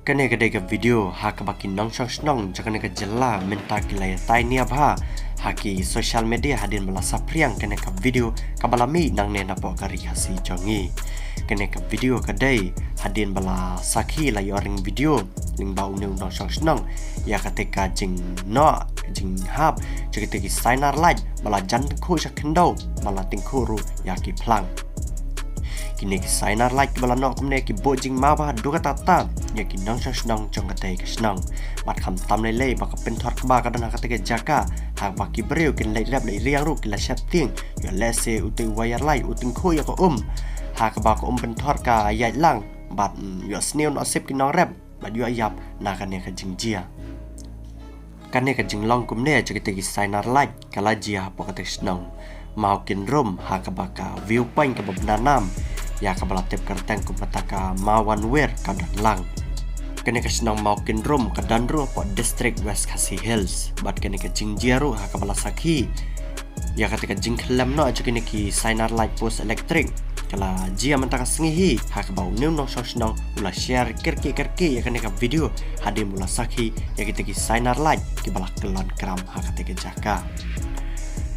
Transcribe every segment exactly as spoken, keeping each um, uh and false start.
Kane ka dei ka video ha kaba ki nongshong shnong jong kane ka jylla mynta ki la ïatai nia bha ha ki social media hadien ba la saphriang kane ka video kaba la mih nangne napoh ka ri Khasi jong ngi. Kane ka video ka dei hadien ba la sakhi la ïoh ring video lyngba une u nongshong shnong ïa kata ka jingnoh jinghap jong kita ki sainar lait ba la jan tyngkhuh sha khyndew ba la tyngkhuh ruh ïa ki phlang. Kine ki sainar lait kiba la noh kumne ki buh jingma bha haduh katta katta ïa ki nongshong shnong jong kata ka shnong. Bad khamtam lei lei ba ka pynthor kba ka don ha kata ka jaka ha kaba ki briew kin leit rep leit riang ruh ki la shet tieng ïa lehse utu u wire lait u tyngkhuh ïa ka um ha kaba ka um pynthor ka ïaid lang bad ïoh sniew noh sip ki nongrep bad ïoh ïap na kane ka jingjia. Kane ka jinglong kumne jong kita ki sainar lait ka la jia hapoh kata ka shnong Mawkinrum ha kaba ka viewpoint kaba bna nam ïa kaba la tip kyrteng kum kata ka Mawanwir ka don lang. Kane ka shnong Mawkinrum ka don ruh hapoh district West Khasi Hills bad kane ka jingjia ruh ha kaba la sakhi ïa kata ka jingkhlem noh jong kine ki sainar lait post elektrik ka la jia mynta ka sngi hi ha kaba une u nongshong shnong u la share kyrkieh kyrkieh ïa kane ka video hadien ba u la sakhi ïa kita ki sainar lait kiba la kyllon kram ha kata ka jaka.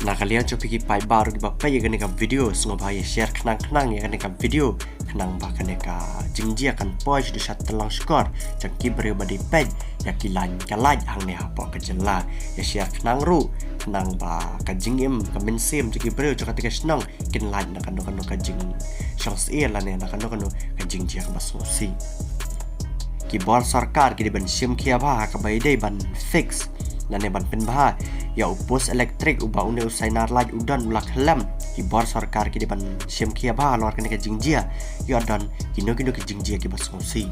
Na ka liang jong phi ki paidbah ruh kiba peit ïa kane ka video sngewbha ïa share khnang khnang ïa kane ka video khnang ba kane ka jingjia kan poi sha dusha tyllong shkor jong ki briew ba dei peit ïa ki line ka lait hangne hapoh ka jylla. Ïa share khnang ruh khnang ba ka jingim ka mynsiem jong ki briew jong kata ka shnong kin lait na kano kano ka jingshong syier lane na kano kano ka jingjia kaba sngewsih. Ki bor sorkar ki dei ban shim khia bha ha kaba ïadei ban fix lane ban pynbha ïa u post elektrik uba une u sainar lait u don u la khlem. Ki bor sorkar ki dei ban shim khia bha halor kane ka jingjia ïoh don kino kino ki jingjia kiba sngewsih.